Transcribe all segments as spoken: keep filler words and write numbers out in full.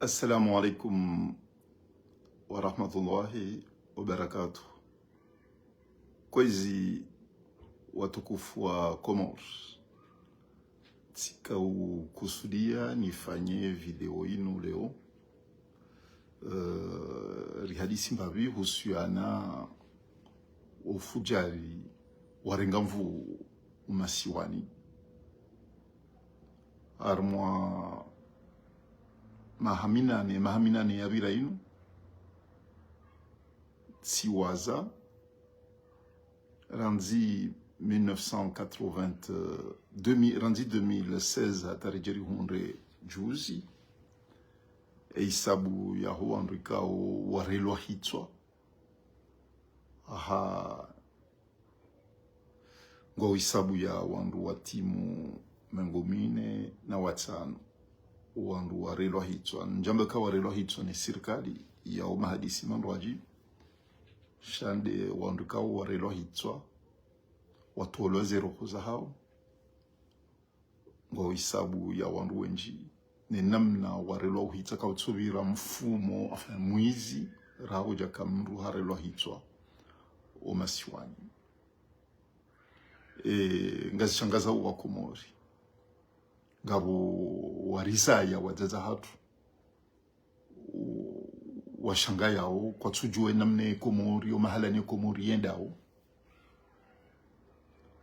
Assalamu alaikum wa rahmatullahi wa barakatuh. Kwezi watukufu wa Comores, tsika ukusudia nifanye video inu leo, eh, rihadisi mbapvi husiana ufujari warenga nvuu umasiwani. Harumwa maha minane, maha minane yapvira inu, tsiwaza, randzi mille neuf cent quatre-vingts, euh, deux mille, randzi deux mille seize hata ridje rihundre juzi, e hisabu yaho wandru ikao warelwa hitswa. Aha. Ngo hisabu ya wandru watimu mengo mine na watsanu. Wandru warelwa hitswa. Ndjambe ka warelwa hitswa ni sirikali ya umahadisi mandrwadji. Sha nde wandru ikao warelwa hitswa. Watolwa ze roho zahao. Ngo hisabu ya wandru wendji, ne namna warelwa uhitswa kautsupvira mfumo, enfin, mwizi, raha udja ka mndru harelwa hitswa omasiwani. E, ngazishangaza uwa Komori. Ngapvo warizaya wadzadze hatru. U-, washangayao, kwatsudjuwa namna ye Komori, o mahala ne Komori yendao.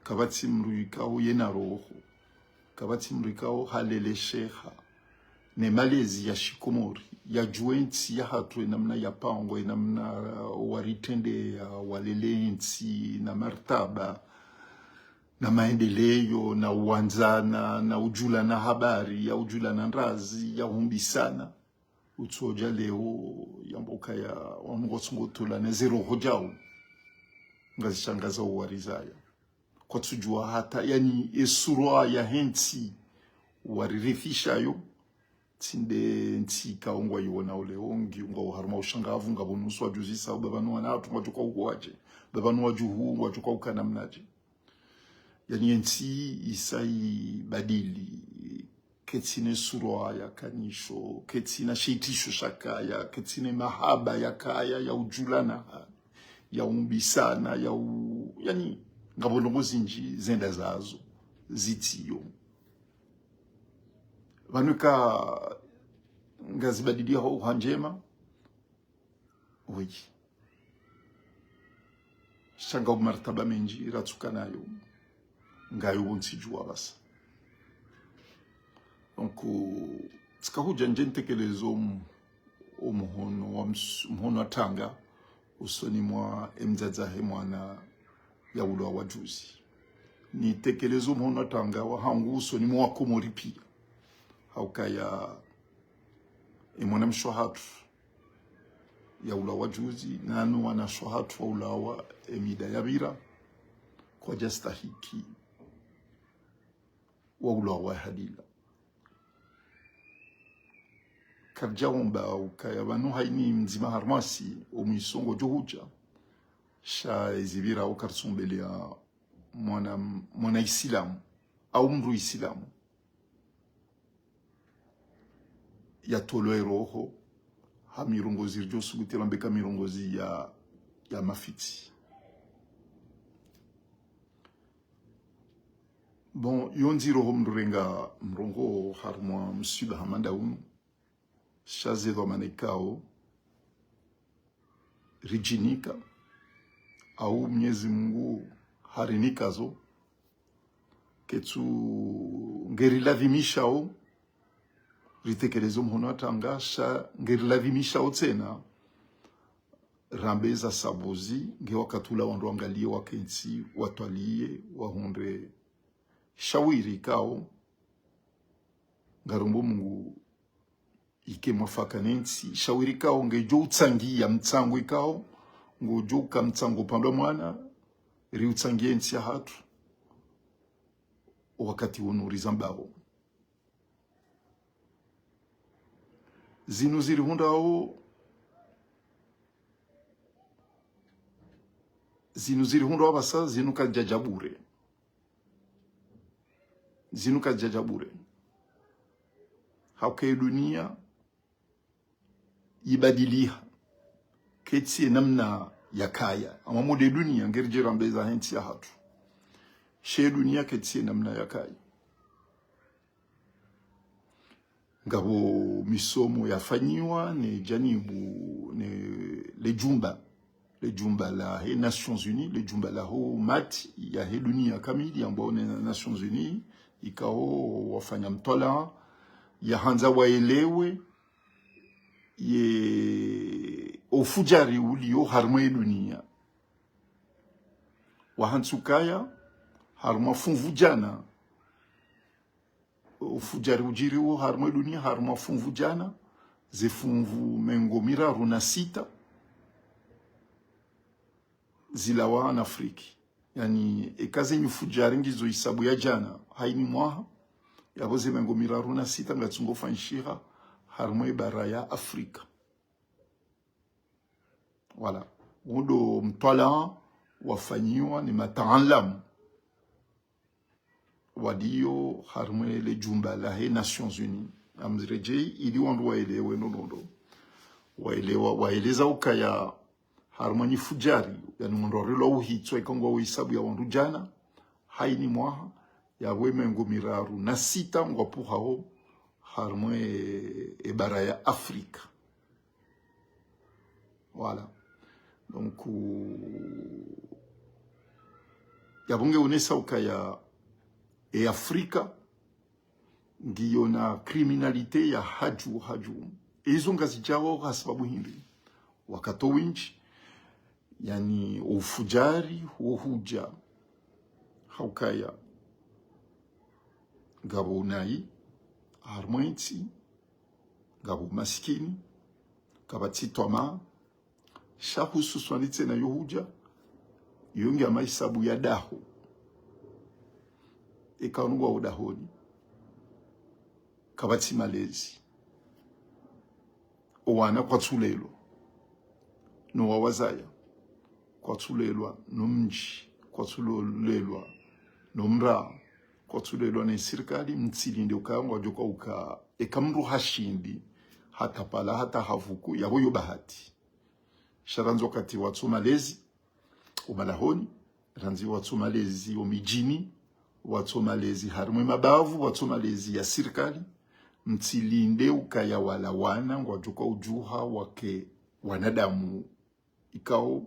Kapvatsi mndru ikao yena roho. Kapvatsi mndru ikao halelesheha ne malezi ya shikomori, yadjuwe ntsi yahatru, enamna yapangwa, enamna, uh, waritrendeya, walele ntsi, na martaba, na maendeleo, na uwandzana, na udjulana habari, ya udjulana ndrazi, ya uhumbisana. Utsodja leo yamba ukaya wanu ngwatsungotolwa ne ze roho djao. Ngazishangaza uwarizaya. Kwatsudjuwa hata, yani, esurwa yahe ntsi waririthishayo, tsi nde ntsi ikao ngwayiwonao leo, ngi ngwao harumwa ushangavu, ngapvo nusu wadjuzisa, baba nu wana hatru ngwadjoka uko wadje, baba nu wadjuhu ngwadjoka uka namnadje. Yani, yentsi isa ibadili, ketsina surwa ya kanisho, ketsina shitisho shakaya, ketsina mahaba yakaya, ya udjulana, ya umbisana, ya u-, yani, ngapvo ndrongoo zindji zenda zazo, zitsiyo. Pvanu ka ngazibadiliha uha ndjema, oui. Sha ngapvo martaba mendji ratsuka nayo. Ngayo pvo ntsidjuwa pvasa. Donc, tsika hudja ndje ntekelezo m-, omuhono wa ms-, muhono wa tanga, usoni mwa emdzadze he mwana yaulwa wa juzi. Nitekelezo muhono wa tanga wahangu usoni mwa Komori pia. Haukaya emwana mshe hatru yaulwa wa juzi, nanu wanashe hatru waulawa emida yapvira, kwadjastahiki waulawa hadila. Karidjaomba ukaya pvanu haini mdzima harumwasi, omwiso ngodjo hudja, sha ezipvira ukaritsombelea mwana, mwana Isilamu, au mndru Isilamu. Yatolwa eroho, ha mirongozi ridjo subuti rambe ka mirongozi ya, ya mafitsi. Bon, yo ndziro ho mndru renga mrongoo harumwa msiba hama nda unu. Sha ze dhwamana ikao ridjinika, au Mnyezi Mungu harinika zo, ketsu ngeriladhimishao ritekeleze omuhono wa tanga, sha ngeriladhimishao tsena rambe za sabuzi, nge wakati ula wandru wangaliye, wakentsi, watwaliye, wahundre shawiri ikao ngarombo Mungu ike mwafaka nentsi, shawiri ikao ngedjo utsangia mtsango ikao ngodjo uka mtsango pvandwa mwana, riutsangie ntsi yahatru wakati wunu rizambao. Zinu zirihundrao, zinu zirihundrao pvasa, zinu kazidjadja bure. Zinu kazidjadja bure. Hauka edunia yibadiliha. Ketsi ye namna yakaya. Amma mode dunia, ngeridjo ramba eza hentsi yahatru. She dunia ketsi ye namna yakaya. Ngapvo misomo yafanyiwa ne janibu, ne le jumba. Le jumba lahe Nations Unies, le jumba laho mati yahe dunia kamili, ambao ne Nations Unies, ikao wafanya mtwalaa, yahandza waelewe ye ufujari ulio harumwa ye dunia. Wahantsukaya harumwa funvu jana. Ufujari ujiriwo harumwa ye dunia, harumwa funvu jana, ze funvu mengo miraru na sita zilawa na Afriki. Yaani, eka ze nyufujari ngizo hisabu ya jana, haini mwaha, yapvo ze mengo miraru na sita ngatsungo fanyishiha harumwa ye bara ya Afrika. Voilà. Wo ndo mtwalaa wafanyiwa ni mataalamu walio harumwa le jumba lahe Nations Unies. Ngamredjei, ili wandru waelewe nonondo. Waelewa, waeleza ukaya harumwa nyifujari, yaani wandru warilwa uhitswa ikao ngwawo hisabu ya wandru jana, haini mwaha, yapvo ye mengo miraru na sita ngwapvuhao harumwa ye, ye bara ya Afrika. Voilà. Donc, euh, yapvo nge unesa ukaya ye Afrika ngiyo na criminalité ya hadju, hadju. Ezo ngazidjao ha sababu hindri? Wakati windji, yaani ufujari wo hudja ha ukaya ngapvo unayi harumwa yentsi, ngapvo umasikini, kapvatsi twamaa, sha hususwani tsena yo hudja, yo ngiyo mahisabu ya daho. Eka wandru ngwao dahoni, kapvatsi malezi. Owana kwatsulelwa no wawazaya, kwatsulelwa no mdji, kwatsulelwa no mraa, kwatsulelwa ne sirikali, mtsilinde ukaya ngwadjo ka uka, eka mndru hashindi, hata pvala, hata havuku, yapvo yo bahati. Sha randzi wakati watso malezi, omalahoni, randzi watso malezi omidjini, watso malezi harumwa ye mabavu, watso malezi ya sirikali, mtsilinde ukaya wala wana ngwadjo ka udjuha wake wanadamu ikao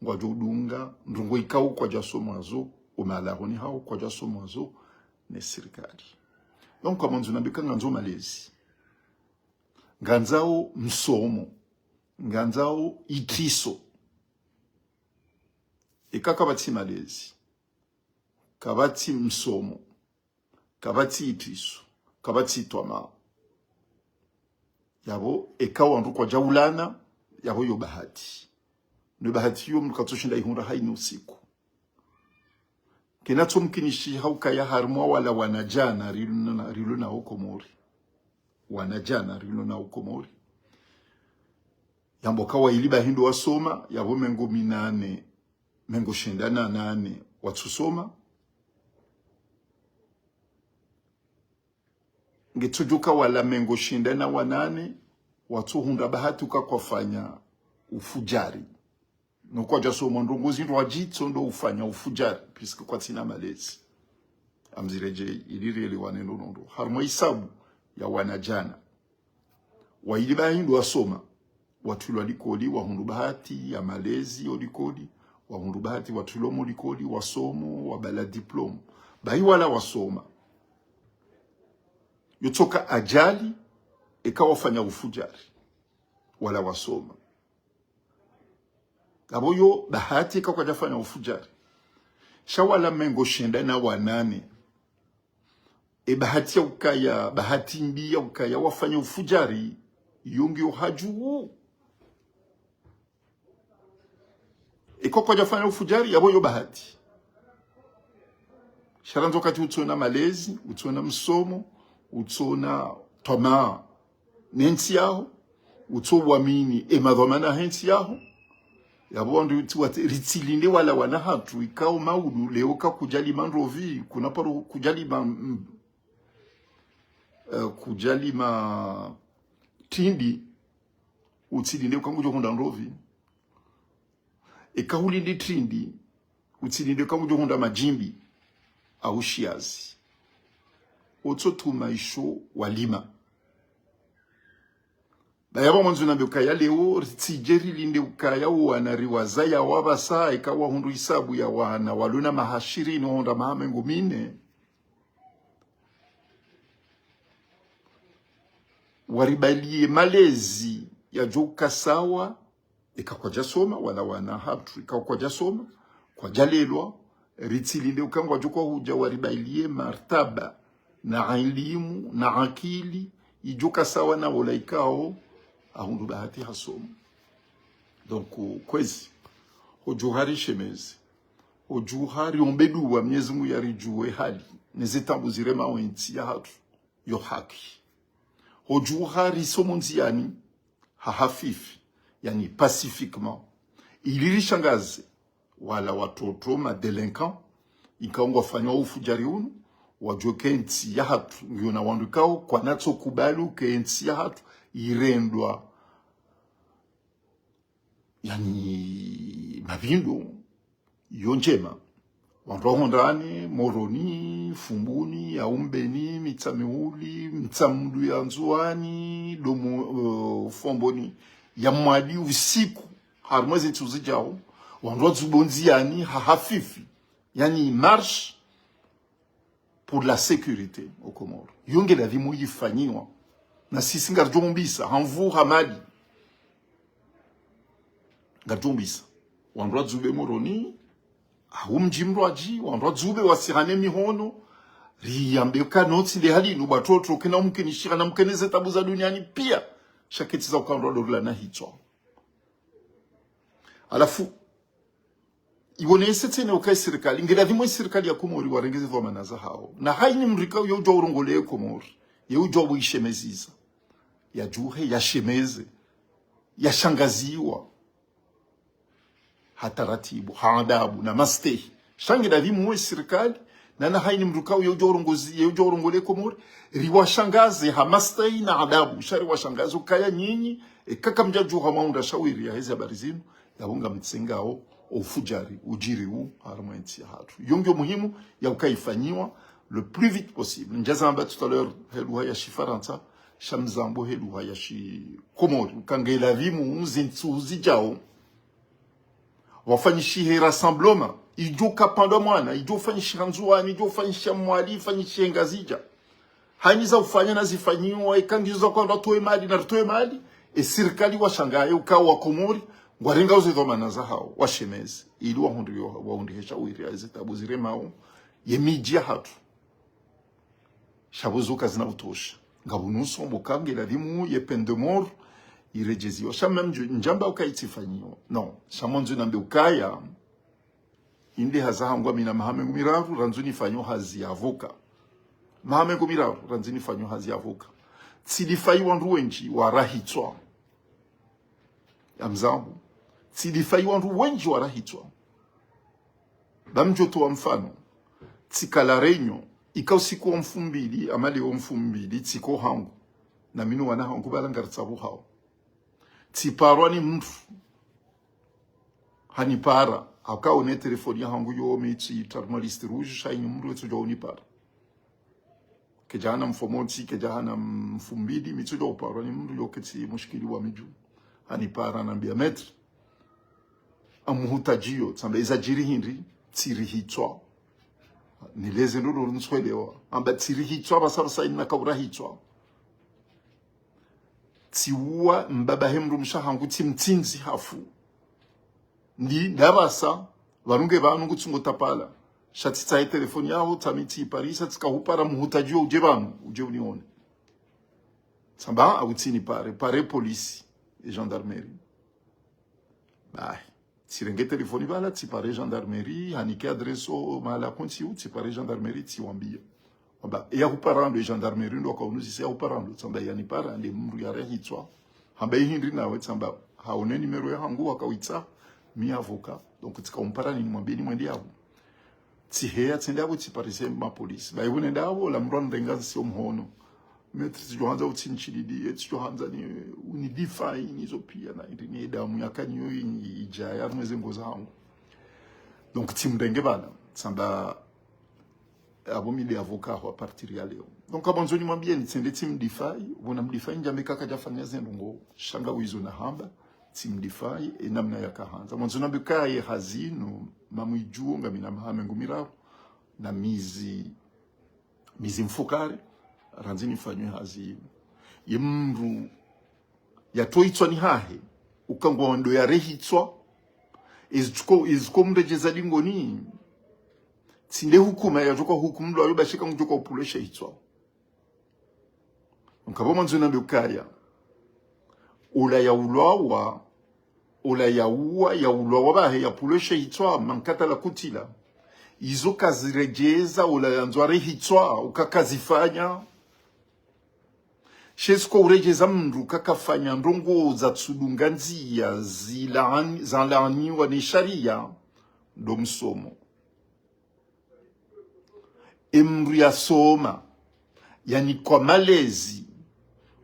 ngwadjo udunga ndrongoo ikao kwadjasomwa zo, omalahoni hao kwadjasomwa zo ne sirikali. Donc, kwa mwandzo nambe ka ngandzo malezi, ngandzao msomo, ngandzao itriso. Eka kapvatsi malezi, kapvatsi msomo, kapvatsi itriso, kapvatsi twamaa, yapvo eka wandru kwadjaulana, yapvo yo bahati. No bahati yo mndru katsoshinda ihundra haini usiku. Kena tso mkinishiha ukaya harumwa wala wana jana rilo na, rilo nao Komori. Wana jana rilo nao Komori, yamba ka wayili bahi ndo wasoma, yapvo mengo minane, mengo shenda na nane watsusoma. Ngetsodjo ka wala mengo shenda na wanane watsuhundra bahati uka kwafanya ufujari. No kwadjasoma ndrongoo zindru wadjitso ndo ufanya ufujari, puisque kwatsina malezi. Ngamredjei, ili rielewane nonondo. Harumwa hisabu ya wana jana, wayili bahi ndo wasoma, watrilwa likoli, wahundru bahati ya malezi yo likoli, wahundru bahati watrilwa mo likoli, wasomo, wabala diplôme. Bahi wala wasoma, yotsoka ajali eka wafanya ufujari. Wala wasoma, yapvo yo bahati eka kwadjafanya ufujari. Sha wala mengo shenda na wanane, e bahati ya ukaya, bahati mbi ya ukaya wafanya ufujari, yo ngiyo hadju. Eka kwadjafanya ufujari, yapvo yo bahati. Sha randzi wakati utsona malezi, utsona msomo, utsona twamaa ne ntsi yaho, utso wamini e madhwamana he ntsi yaho, yapvo wandru tsi wate, ritsilinde wala wana hatru, ikao maudu, leo ka kudjalima ndrovi, kuna paro kudjalima, mm, eh, kudjalima tindi, utsilinde uka ngudjo hundra ndrovi. Eka hulindi trindi, utsilinde uka ngudjo hundra madjimbi, au shiazi. Otso tuma isho walima. Ba yapvo mwandzo nambe ukaya leo, ritsidje rilinde ukaya owana riwazaya wapvasa, eka wahundru hisabu ya wana, walona maha shirini, wahundra maha mengo mine. Waribaliye malezi yadjo uka sawa, eka kwadjasoma, wala wana hatru, eka kwadjasoma, kwadjalelwa, ritsilinde uka ngwadjo uka hudja waribaliye martaba, na ilimu, na akili, idjo uka sawa na wola ikao, ahundru bahati hasoma. Donc, kwezi, hodjuha rishemeze, hodjuha riombe dua Mwenyezi Mungu yaridjuwe hali, neze tabu ziremao entsi ya hatru, yo haki. Hodjuha risomo ndziani, ha hafifi, yani pacifiquement. Ili rishangaze, wala watoto ma délinquants, ikao ngwafanyao ufudjari unu, wadjuwe ke ntsi ya hatru, ngiyo na wandru ikao, kwanatso kubali ke ntsi ya hatru, irendwa, yani, mapvindo, yo ndjema. Wandru wahundrane, Moroni, Fumbuni, Aumbeni, Mitsamihuli, Mtsamdu ya Ndzuani, Domo, eh, Fomboni, ya Mwali usiku, harumwa ezi ntsu zidjao, wandru wadzube ndziani, ha hafifi. Yani marche pour la sécurité aux Comores. Yo nge ladhimu yifanyiwa. Na sisi ngaridjo umbisa, ha nvu ha mali. Ngaridjo umbisa. Wandru wadzube Moroni, au mdji mdrwadji, wandru wadzube wasihane mihono, riyambe ka notsi nde hali inu ba toto, kena umkinishiha na mkene ze tabu za duniani pia. Sha ketsi za uka wandru wadorula na hitswa. Halafu, iwonese tsena uka isirikali, nge ladhimu isirikali ya Komori warenge ze dhwamana zahao. Na haini mdru ikao yo udjo urongole Komori, ye udjo uishemeziza. Yadjuhe, yashemeze, yashangaziwa. Ha taratibu, ha adabu, na mastehi. Sha nge ladhimu we sirikali, na na haini mdru ikao ye udjo urongozi, ye udjo urongole Komori, riwashangaze ha mastehi na adabu, sha riwashangaze ukaya nyinyi, eka kamdjadjuha mwaundra shawiri ya hezi habari zinu, yapvo ngamtsengao ufudjari udjiri u harumwa entsi ya hatru. Yo ngiyo muhimu ya uka ifanyiwa le plus vite possible. Ndjazamba tout à l'heure he lugha ya Shifarantsa, sha mzambo he lugha ya Shikomori. Uka nge ladhimu ze ntsu zidjao wafanyishihe rassemblement, idjo uka pvandza mwana, idjo ufanyishiha Ndzuani, idjo ufanyishiha Mwali, ifanyishihe Ngazidja. Haini za ufanya na zifanyiwa, eka ngizo za kwandza ritowe mali na ritowe mali, e sirikali washangaye uka wa Komori, ngwarengao ze dhwamana zahao, washemeze, ili wahundri yo, wahundrihe shawiri ya ze tabu ziremao ye midji ya hatru. Sha pvo zo kazina utosha. Ngapvo nusu mbo ka nge ladhimu ye peine de mort iredjeziwa. Sha même ndjo, ndjamba uka itsifanyiwa. Non, sha mwandzo nambe ukaya, inde hazi hangu amina maha mengo miraru, randzu nifanyo hazi ya avocat. Maha mengo miraru, randzu nifanyo hazi ya avocat. Tsilifai wandru wendji warahitswa. Ya mzambo. Tsilifai wandru wendji warahitswa. Ba mdjo towa mfano. Tsika La Réunion, ika usiku wa mfumbili, ama leo mfumbili, tsiko hangu. Na mi no wana hangu pvala ngaritsabuhao. Tsiparwa ni mdru. Hanipara, haka one telefoni ya hangu yo mi tsi harumwa liste rouge, sha ini mdru etsudja unipara. Kedja hana mfumotsi, kedja hana mfumbili, mi tsudja uparwa ni mdru yo ketsi mushkili wa midju. Hanipara hanambia maître, amuhutadjiyo, tsamba iza djiri hindri, tsirihitswa. Nileze ndro ndo ntswelewa. Amba tsirihitswa, pvasa pvasa ina kaurahitswa. Tsiuwa mbaba he mdrumshe hangu tsimtsindzi hafu. Ndi ndapvasa, pvanu nge pvanu ngutsungo tapala. Sha tsitsahe telefoni yaho, tsami tsiparisa, tsika hupara muhutadjiyo udje pvanu, udje unione. Tsamba, au tsinipare, pare polisi, e gendarmerie. Bahi. Tsirenge telefoni pvala, tsipare gendarmerie, hanike adresse o mahala kontsi u, tsipare gendarmerie, tsiwambia. Wamba, eya huparando, e gendarmerie ndo wakaunuzisa eya huparando, tsamba yanipara, nde mdru yarahitswa. Hamba ihindri nawe, tsamba, haone numéro ya hangu, wakawitsa, mi avocat. Donc, tsika umpara ni nimwambie ni mwende yapvo. Tsiheya, tsende yapvo, tsiparise ma polisi. Ba ivo nenda yapvo, la mdru anrenga nsi o mhono. Maître, tsidjo handza utsinishilili, eh, tsidjo handza ni, unidéfie, nizo pia na, indi ni damu yakaniyo i-, idjaya, mweze ngozi hangu. Donc, tsimrenge bana, tsamba, apvo mi nde avocat ho à partir ya leo. Donc, apvo ndzo nimwambiyeni, tsende tsimdéfie, pvo namdéfie, ndjambe kaka kadjafanya ze ndrongo, sha ngawizo nahamba, tsimdéfie, e namna yakahandza. Mwandzo nambe kaye hazi inu, mamwidjuo, ngamina maha mengo miraru, na mizi, mizi mfukare, randzi nifanywe hazi inu. Ye mndru yatoitswa ni hahe, uka ngwandro yarehitswa, ezitsuko, ezitsuko mredjeza dingoni, tsinde hukuma yadjoka hukumulwa yo bashika ngudjoka upvulwa she hitswa. Nkapvo mwandzo nambe ukaya, ola yaulwawa, ola yauwa, yaulwawa bahe yapvulwa she hitswa, man katala kutila. Izo kaziredjeza, ola yandzo arehitswa, uka kazifanya. She ziko uredjeza mndru kakafanya ndrongo zatsudunga ndziya zilaani-, zalaaniwa ne shariya, ndo msomo. E mndru yasoma, yanikwa malezi,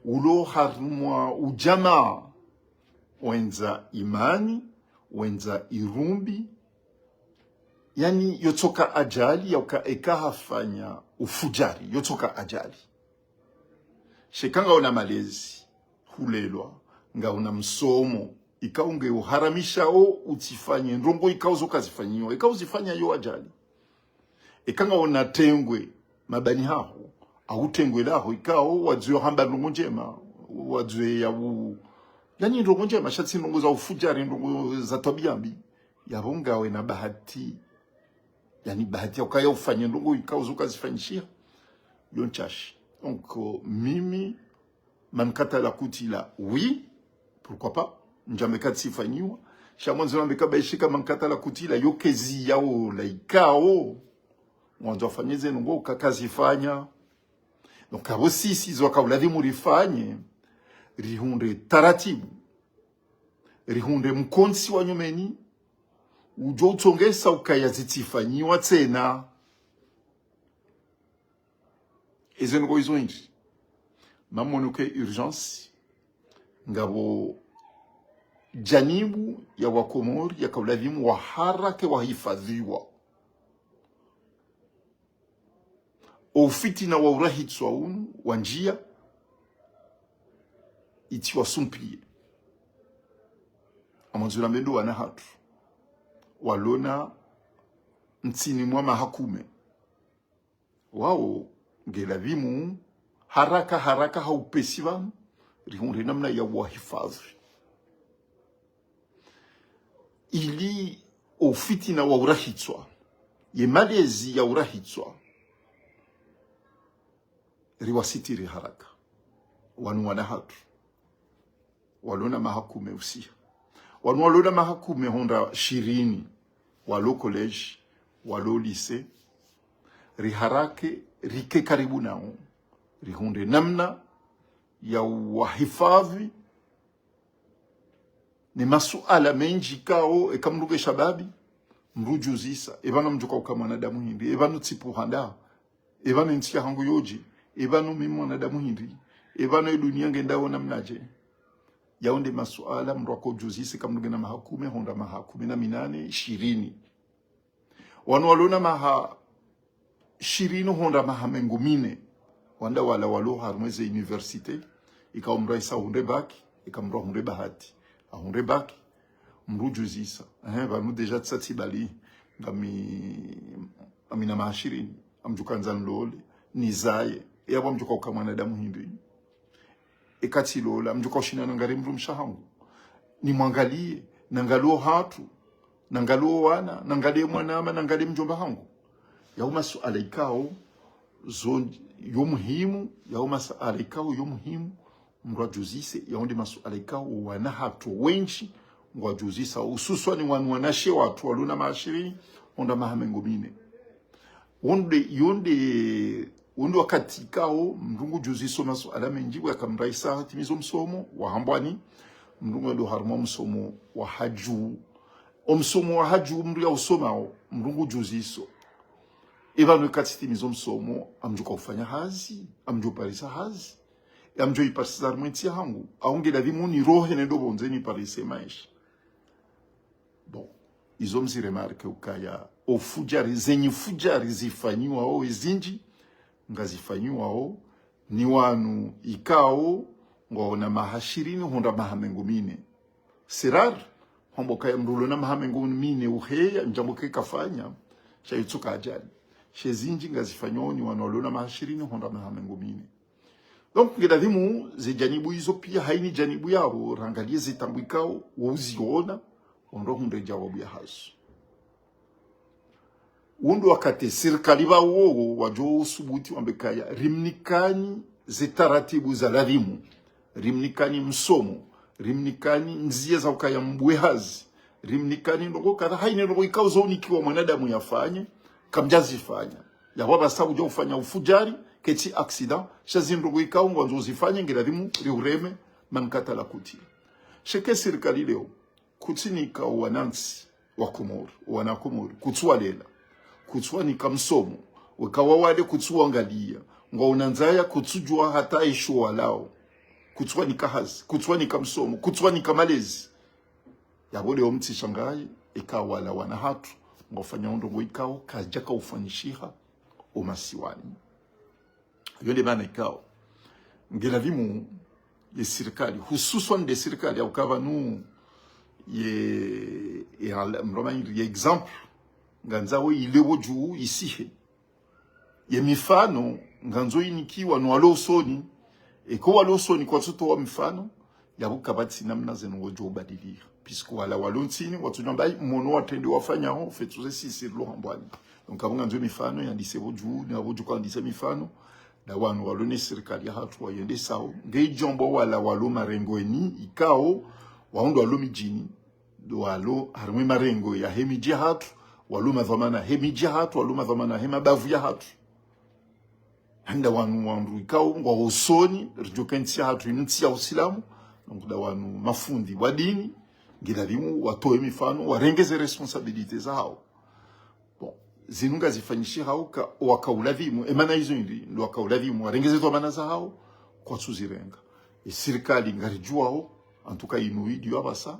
ulo harumwa udjamaa, wendza imani, wendza irumbi, yani yotsoka ajali, yauka eka hafanya ufujari, yotsoka ajali. She eka ngauna malezi, hulelwa, ngauna msomo, ikao nge uharamisha o utsifanye ndrongo ikao zo kazifanyiwa, ikao zifanya yo ajali. Eka ngauna tengwe mabani haho, au tengwe laho, ikao wadzwe hamba ndrongo ndjema, wadzwe ya u-, yani ndrongo ndjema, sha tsi ndrongo za ufujari, ndrongo za twabiya mbi, yapvo ngawe na bahati. Yani bahati yaukaya ufanye ndrongo ikao zo kazifanyishiha. Yo ntsashi. Donc, euh, mimi, man katala kutila, oui, pourquoi pas, ndjambe katsifanyiwa. Sha mwandzo nambe kabaishika man katala kutila, yo kezi yaola ikao. Mwandzo afanye ze ndrongo kakazifanya. Donc, apvo sisi zo kaulazimu rifanye, rihundre taratibu, rihundre mkontsi wa nyumeni, udjo utsongesa ukaya zitsifanyiwa tsena. Eze ndrongo izo indri. Mamono ke urgence, ngapvo janibu ya Wakomori yakaulazimu waharake wahifadhiwa. Oufitina wa urahitswa unu, wa ndjiya, itsi wasumpiye. Amwandzo nambe ndo wana hatru. Walona ntsini mwa mahakume. Wao, ngelazimu, haraka, haraka, ha upesi pvanu, rihundre namna ya wahifadhi. Ili oufitina wa urahitswa, ye malezi ya urahitswa, riwasitiri haraka. Wanu wana hatru. Walona mahakume usiha. Wanu walona mahakume hondra shirini, walo collège, walo lycée, riharake, rike karibu nao, rihundre namna ya wahifadhi, ni masuala mendji ikao, eka mndru nge shababi, mndru udjuzisa, epvanu mdjoka uka mwanadamu hindri, epvanu tsipvuha nda, epvanu entsi yahangu yodje, epvanu mimi mwanadamu hindri, epvanu edunia ngendao namnadje. Yao nde masuala mndru akodjuzisa eka mndru ngena mahakume, hondra mahakume na minane, shirini. Wanu walona maha shirini hondra maha mengo mine. Wanda wala walo harumwa ze université. Ikao mndru ahisa ahundre bac, eka mndru ahundre bahati. Ahundre bac, mndru udjuzisa. Ehe, pvanu déjà tsatsi bali, ngami, ngamina maha shirini, ngamdjoka handza nilole, nizaye. Yapvo ngamdjoka uka mwanadamu hindri. Eka tsilola, ngamdjoka ushinda nangalie mndru mshe hangu. Nimwangalie, nangalie ohatru, nangalie owana, nangalie mwanama, nangalie mdjomba hangu. Yao masuala ikao, zo, yo muhimu, yao masuala ikao, yo muhimu, mndru adjuzise, yao nde masuala ikao, wana hatru wendji, ngwadjuzisa, hususwani wanu wanashe watru, walona maha shirini, hondra maha mengo mine. Wonde, yonde, wonde wakati ikao, mndru ngudjuziso masuala mendji, waka mndru ahisa hatimizo msomo, wahambwani, mndru ngwendo harumwa msomo wa hadju. Omsomo wa hadju, mndru yausomao, mndru ngudjuziso. Eba no eka tsitimizo msomo, ngamdjo ka ufanya hazi, ngamdjo parisa hazi, ngamdjo iparisa harimwa entsi yahangu, au nge ladhimu nirohe nende pvondze niparise maesha. Bon, izo mzi remarque ukaya, o fudjari, zenyi fudjari zifanyiwao ezindji, ngazifanyiwao ni wanu ikao ngwaona maha shirini hwenda maha mengo mine. C'est rare, hamba ukaya mndru ulo na maha mengo mine uheya, ndjambo ke kafanya, sha itsuka ajali. She zindji ngazifanyiwao ni wanu walo na maha shirini hwenda maha mengo mine. Donc, nge ladhimu ze janibu izo pia, hayini janibu yapvo, rangalie ze taabu ikao, wo uziona, wandru wahundre jawabu yahazo. Wundru wakati sirikali pvao wadjo subuti wambe kaya, rimnikani ze taratibu za ladhimu, rimnikani msomo, rimnikani ndzia za ukaya mbuwe hazi, rimnikani ndrongoo kadha, hayini ndrongoo ikao zo unikiwa mwanadamu yafanye, kamdjazifanya. Yapvo apvasa udja ufanya ufudjari, ketsi accident, sha zindrongoo ikao ngwandzo uzifanye, nge ladhimu riureme, man katala kutila. Sheke sirikali leo, kutsinika wanantsi wa Komori, wana Komori, kutsuwalela, kutsuwanika msomo, weka wawale kutsuwangalia, ngwaona ndzaya kutsudjua hata esho walao, kutsuwanika hazi, kutsuwanika msomo, kutsuwanika malezi. Yapvo leo mtsishangaye, eka wala wana hatru, ngwafanyao ndrongoo ikao, kadjaka ufanyishiha, o masiwani. Yo nde mana ikao, nge ladhimu ye sirikali, hususwan nde sirikali ya ukaya pvanu ye, ye al-, mroma ye exemple, ngandzao ile pvo dju isihe. Ye mifano, ngandzo inikiwa no walo usoni, eka walo usoni kwatsutowa mifano, yapvo kapvatsi namna zinu ngodjo ubadiliha. Puisque wala walo ntsini, watsudjamba, ai, mwono watrende wafanyao, fetsu ze sisi rilo hambwani. Donc, apvo ngandzo mifano, yandise pvo dju, na pvo dju kwandise mifano, na wanu walo ne sirikali yahatru wayendesao, nge idjombo wala walo marengweni, ikao, wahundru walo midjini, walo harimwa marengo yahe midji yahatru, walo madhwamana he midji yahatru, walo madhwamana he mabavu yahatru. Handa wanu wandru ikao ngwao usoni, ridjoka entsi yahatru inu ntsi ya usilamu, donc nda wanu mafundi wa dini, nge ladhimu watowe mifano, warenge ze responsabilité zahao. Bon, zinu ngazifanyishihao ka, waka uladhimu, emana izo indri, ndo waka uladhimu, warenge ze dhwamana zahao, kwatsuzirenga. E sirikali ngaridjuao, en tout cas inu idio apvasa,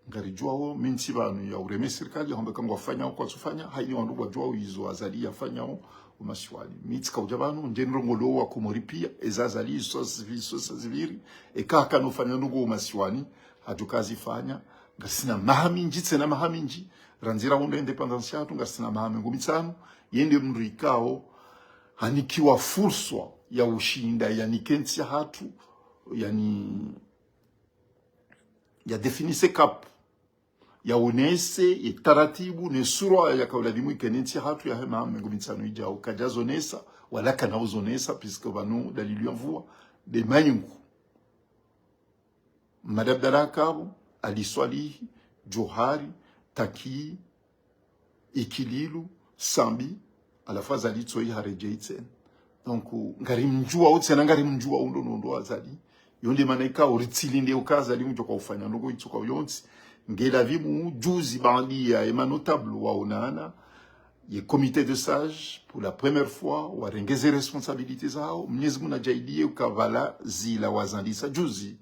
ngaridjuao, mi ntsi pvanu ya ureme sirikali, ya hamba ka ngwafanyao kwatsufanya, hayini wandru wadjuao izo Azali yafanyao, o masiwani. Mi tsika udja pvanu, ndje nirongoloo wa Komori pia, eza Azali, izo sa zivi-, izo sa ziviri, eka hakana ufanya ndrongoo o masiwani, hadjo kazifanya, ngarisina maha mindji, tsena maha mindji, randzi rahundra indépendance yahatru, ngarisina maha mengo mitsanu, ye nde mndru ikao, hanikiwa furswa ya ushinda, yanike entsi yahatru, yani, ya définisse cap, yaonese ye taratibu ne sura yaka uladhimu ikene entsi yahatru yahe maha mengo mitsanu idjao, kadjazonesa, wala kana uzonesa, puisque pvanu dalili ya mvua, nde mayingu. Mmadi Abdallah Akabo, Ali Swalihi, Djohari, Taki, Ikililu, Sambi, halafu Azali tsoyi haredjei tsena. Donc, ngarimdjuao tsena, ngarimdjuao ndo ndo ndo Azali. Yo nde mana ikao ritsilinde uka Azali ngudjo ka ufanya ndrongoo itsoka yontsi. Nge ladhimu juzi baanda ya ema notables waonana, ye comité des sages, pour la première fois, warenge ze responsabilités zahao. Mnyezi Mungu nadjaalie uka pvala zila wazandisa juzi,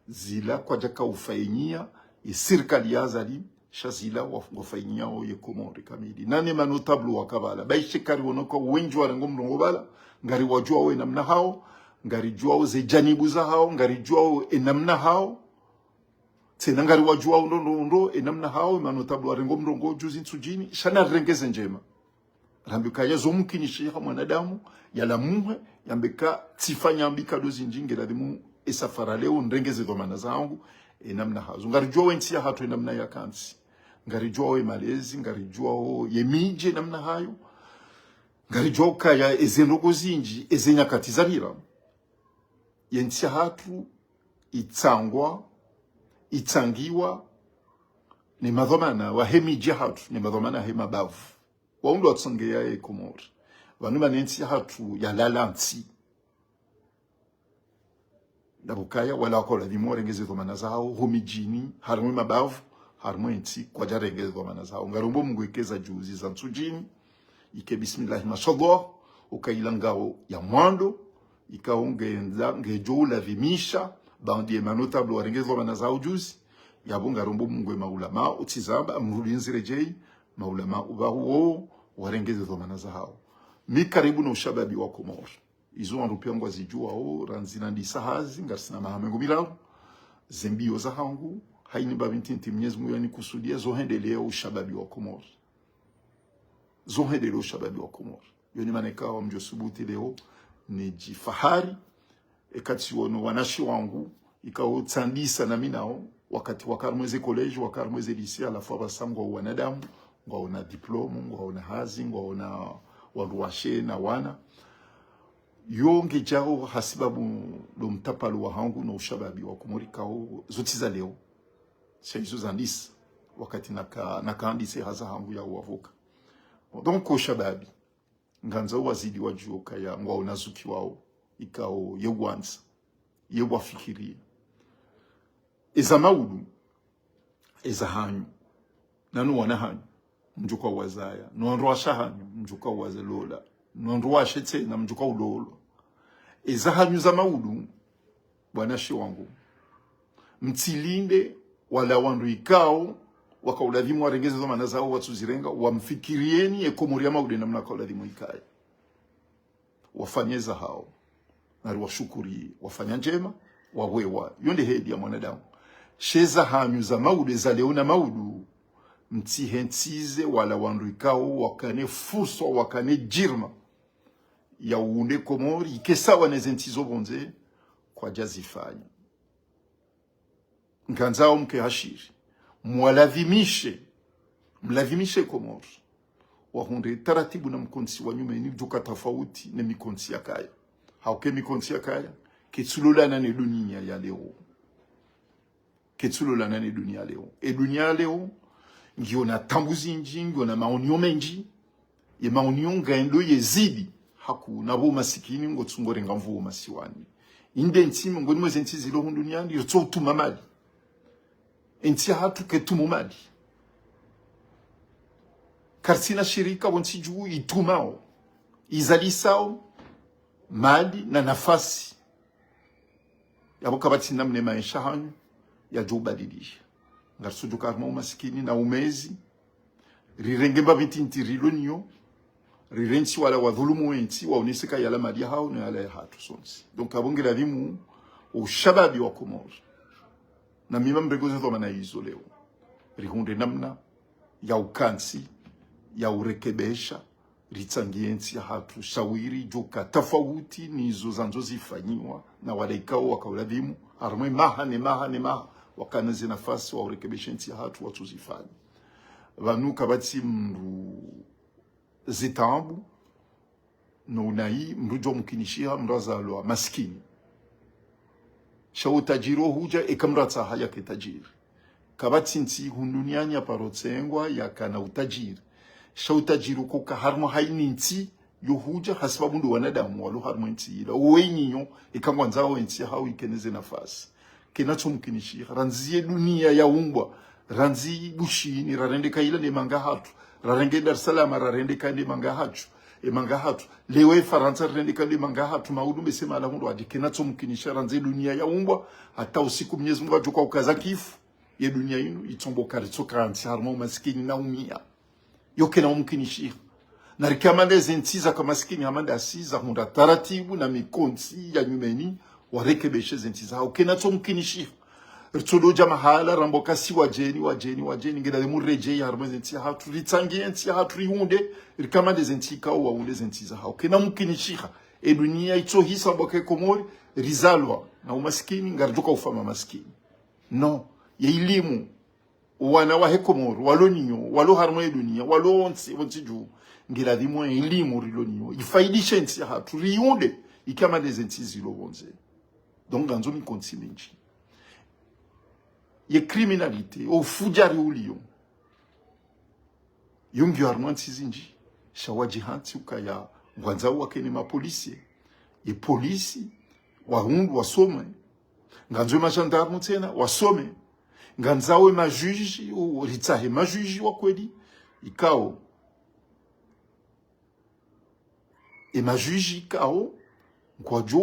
zila kwadjaka ufanyia ye sirikali ya Azali, sha zila wa-, wafanyiao ye Komori kamili. Na ne manotables waka pvala. Baishe kari wonoka wendji warengo mrongoo pvala, ngariwadjuao enamna hao, ngaridjuao ze janibu zahao, ngaridjuao enamna hao. Tsena ngariwadjuao ndo ndo ndo enamna hao, emanotables warengo mrongoo juzi Ntsudjini, sha narirenge ze ndjema. Rambe kaya zo mkinishiha mwanadamu, yalamuhe, yambe ka tsifanya mbi kado zindji, nge ladhimu esafari leo nirenge ze dhwamana zangu, enamna hazo. Ngaridjuao entsi yahatru enamna yaka ntsi. Ngaridjuao emalezi, ngaridjuao yemidji enamna hayo. Ngaridjuao kaya eze ndrongoo zindji, eze nyakati zapvira. Yentsi yahatru, itsangwa, itsangiwa, ne madhwamana wahe midji yahatru, ne madhwamana he mabavu. Wao ndo watsongea ye Komori. Pvanu mana entsi yahatru yalala ntsi. Ndapvo kaya, wala waka uladhimu warenge ze dhwamana zahao, ho midjini, harimwa emabavu, harimwa entsi, kwadjarenge ze dhwamana zahao. Ngarombo Mungu eka eza juzi za Ntsudjini, Ike bismillahi mashallah, uka ila ngao ya mwando, ikao ngendza, ngedjo ulazimisha, baadhwi ye manotable warenge ze dhwamana zawo juzi, yapvo ngarombo Mungu ye maulama, utsizamba, mrudi ndzia redjeyi, maulama upvahuwo, warenge ze dhwamana zahawo. Mi karibu no ushababi wa Komori. Izo wandru piya ngwazidjuwao, randzi nandisa hazi, ngarisina maha mengo miraru, ze mbiyo zahangu, hayini mbapvi ntiti Mwenyezi Mungu yanikusudiya, zo hwendelea ushababi wa Komori. Zo hwendelea ushababi wa Komori. Yo ni mana ikao ngamdjo subuti leo, nidjifahari, eka tsiwono wanashe wangu, ikao tsandisa na mi nawo, wakati waka harumwa ze collège, waka harumwa ze lycée, halafu apvasa ngwao wanadamu, ngwao na diplôme, ngwao na hazi, ngwao na wandru washe na wana. Yo ngedjao hasibabu ndo mtapalo wahangu no ushababi wa Komori ikao zo tsi za leo. Sha izo zandisa, wakati naka, naka handisa ye hazi yahangu ya uavocat. Bon, donc, ushababi. Ngandzao wazidi wadjuwe ukaya ngwao na zuki wawo, ikao ye wandza, ye wafikiriya. Eza maudu, eza hanyu, na no wana hanyu, mdjo uka uwazaya, no wandru washe hanyu, mdjo uka uwazalola, no wandru washe tsena, mdjo uka ulolwa. Eza hanyu za maudu, wanashe wangu, mtsilinde wala wandru ikao waka ulazimu warenge ze dhwamana zawo watsuzirenga, wamfikiriyeni ye Komori ya maudu namna ka ulazimu ikaye. Wafanye zahawo, nari washukuriye, wafanya ndjema, wawewa, yo nde heli ya mwanadamu. Sha eza hanyu za maudu, eza leo na maudu, mtsihentsize wala wandru ikao wakane furswa, wakane djirma ya uunde Komori ike sawa ne ze ntsi zo pvondze, kwadjazifanya. Ngandzao mke hashiri, mwalazimishe, mlazimishe Komori wahundre taratibu na mkontsi wa nyumeni udjo uka tafauti ne mikontsi yakaya. Hauka ye mikontsi yakaya, ketsulolana ne duniya ya leo. Ketsulolana ne duniya leo. Ye duniya leo, ngiyo na taabu zindji, ngiyo na maonio mendji. Ye maonio ngayendo yezidi, haku na pvo umasikini ngotsungo renga nvuu masiwani. Inde ntsi, miongoni mwa ze ntsi zilo hunu duniani, ritso utuma mali. Ye ntsi yahatru ketsumu mali. Karitsina shirika pvo ntsi dju itumao, izalisao mali na nafasi. Yapvo kapvatsi namna ye maesha hanyu yadjo ubadilisha. Ngaritso djo uka harumwa umasikini na umezi. Rirenge mbapvi ntiti rilo nayo. Rirentsi wala wadhulumu ye ntsi, waonese ka yala mali yahawo, no yala yahatru sontsi. Donc, yapvo ngilazimu, ushababi wa Komori. Na mi ngamrengo ze dhwamana izo leo. Rihundre namna ya ukantsi, ya urekebesha, ritsangiye ntsi yahatru shawiri djo uka tafauti nizo zandzo zifanyiwa na wala ikao waka ulazimu, harumwa ye maha ne maha ne maha, wakana ze nafasi wa urekebesha ntsi yahatru watsuzifanya. Pvanu kapvatsi mndru zitaabu, no unayi, mndru djo mkinishiha, mndru hazalwa masikini. Sha utajiri wo hudja, eka mndru hatsaha yake tajiri. Kapvatsi ntsi hunu duniani yaparo tsengwa yakana utajiri. Sha utajiri uko uka harumwa hayini ntsi yo hudja, hasibabu ndo wanadamu walo harumwa ye ntsi ila. Owe nyinyo, eka ngwandzao ye ntsi yahawo ikene ze nafasi. Kayina tso mkinishiha, randzi ye duniya yaumbwa, randzi Bushini, rarendeka ila ne manga yahatru, rarenge Dar es Salaam, rarendeka ne manga yahatru, ye manga yahatru. Leo ye Farantsa rirendeka ne manga yahatru, maudu mese mala hundru adi, kayina tso mkinishiha, randzi ye duniya yaumbwa, hata usiku Mwenyezi Mungu yadjo uka ukaza kifu, ye duniya yinu, itsombo karitso kantsi harumwa umasikini na umiya. Yo kayina umkinishiha. Na rike hama nde ze ntsi zaka masikini hama ndasi zahundra taratibu na mikontsi ya nyumeni, warekebeshe ze ntsi zahawo. Kayina tso mkinishiha. Ritso dodja mahala rambo ka si wadjeni, wadjeni, wadjeni, ngilazimu riredjeyi harumwa ze ntsi yahatru, ritsangiye ntsi yahatru, riunde, rike hama nde ze ntsi ikao waunde ze ntsi zahawo. Kayina umkinishiha. Ye duniya itso hisa mbo ka ye Komori, rizalwa na umasikini, ngaridjo uka ufa mamasikini. Non, ye ilimu, wana wahe Komori, walo nayo, walo harumwa ye duniya, walo wontsi, wontsi dju, ngilazimu ye ilimu rilo nayo ifaidishe ntsi yahatru, riunde, ike hama nde ze ntsi zilo pvondze. Donc, ngandzo mikontsi mindji. Ye criminalité, o ufudjari uliyo, yo ngiyo harumwa ntsi zindji, sha wadjihantsi ukaya ngwandzao wakene mapolisi, ye polisi, wahundru wasome, ngandzo ye magendarme tsena, wasome, ngandzao ye majuge, o ritsahe majuge wa kweli, ikao E majuji kao ngwadjo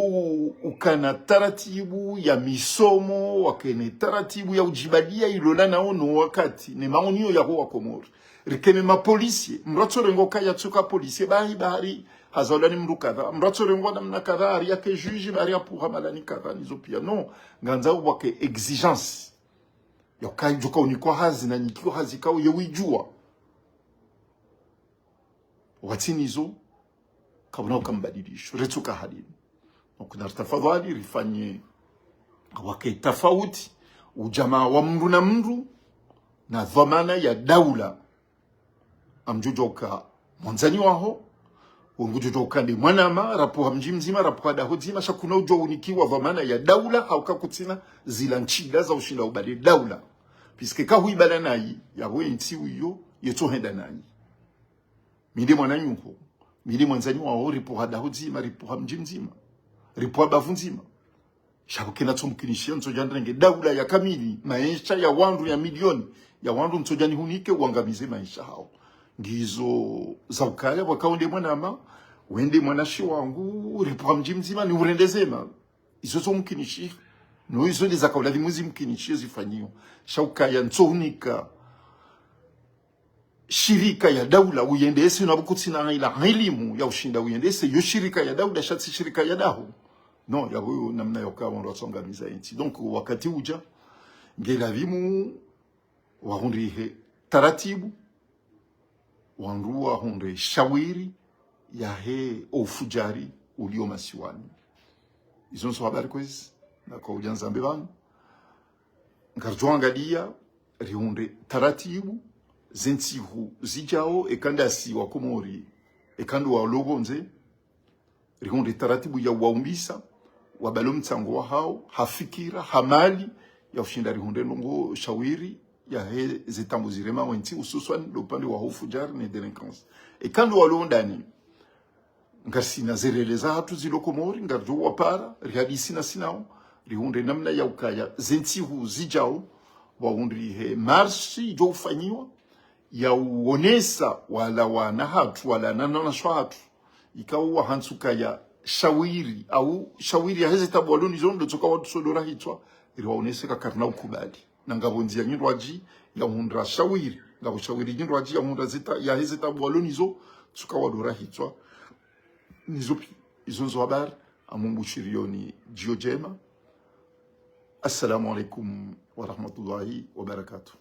ukana taratibu ya misomo, wakene taratibu ya udjibalia ilola nao no wakati, ne maonio yaho wa Komori. Rikene mapolisie, mdru atsorengwa kaya tsuka polisie, bahi bahari, hazaula ni mdru kadha. Mdru atsorengwa namna kadha, hari yake juji, bahari apuha malani kadha, nizo pia. No, ngandzao wake exigence. Ya uka idjo ka unikwa hazi na nikio hazi kao ye wijua. Wakati nizo, kapvuna uka mbadilisho, retsuka halini. Donc, na ritafadhali, rifanye wake tafauti, ujamaa wa mdru na mdru, na dhwamana ya daula. Amdjodjo uka mwandzani waho, wengudjodjo uka nde mwanama, rapuha mdji mdzima, rapuha daho dzima, sha kuna udjo unikiwa dhwamana ya daula, hauka kutsina zila ntsida za ushinda ubale daula. Puisque kahuibala nayi, yapvo entsi uyo, yetsohenda nayi. Mi nde mwananyaho, mi nde mwandzani waho, ripuha daho dzima, ripuha mdji mdzima, ripuha bavu ndzima. Sha pvo kena tsomkinishiha ntsodja nirenge daula ya kamili, maesha ya wandru ya milioni, ya wandru ntsodja nihunike, wangamize maesha hao. Ngizo za ukaya, waka wende mwanama, wende mwanashe wangu, ripuha mdji mdzima, ni urende zema. Izo tsomkinishiha. No izo nde zaka ulazimu zimkinishihe zifanyiwa. Sha ukaya ntsohunika shirika ya daula uyendese, na pvo kutsina ila ilimu ya ushinda uyendese, yo shirika ya daula sha tsi shirika ya daho. No, yapvo yo namna yoka wandru watsongamiza entsi. Donc, wakati uja, nge lazimu wahundrihe taratibu, wandru wahundre shawiri yahe ofujari ulio masiwani. Izo nso habari kwezi, na kwa uja nzambe pvanu. Ngaridjo angalia, rihundre taratibu, ze ntsihu zijao, eka ndasi wa Komori, eka ndo walo pvondze, rihundre taratibu ya uwaumbisa, wabalo mtsango wahao, ha fikira, ha mali, ya ushinda rihundre ndrongoo shawiri, yahe ze taabu zirema wentsi, hususwani ndo upande wa ofujari ne délinquance. Eka ndo walo ndani, ngarisina ze relais zahatru zilo Komori, ngaridjo wapara, rihadisi nasi nao, rihundre namna ya ukaya, ze ntsihu zijao, wahundrihe marshi idjo ufanyiwa, ya uonesa wala wana hatru, wala wananyashe hatru, ikao wahantsi ukaya shawiri, au shawiri yahe ze taabu walo nizo ndo tsoka watsodora hitswa, ili waonese ka karina ukubali. Na ngapvo ndzia nyindji ya uhundra shawiri, ngapvo shawiri nyindji ya uhundra zita, yahe ze taabu walo nizo, tsoka wadora hitswa. Nizo pi-, izo nzo habari, amu mbushirioni djio djema. Assalamu alaikum wa rahmatullahi wa barakatuh.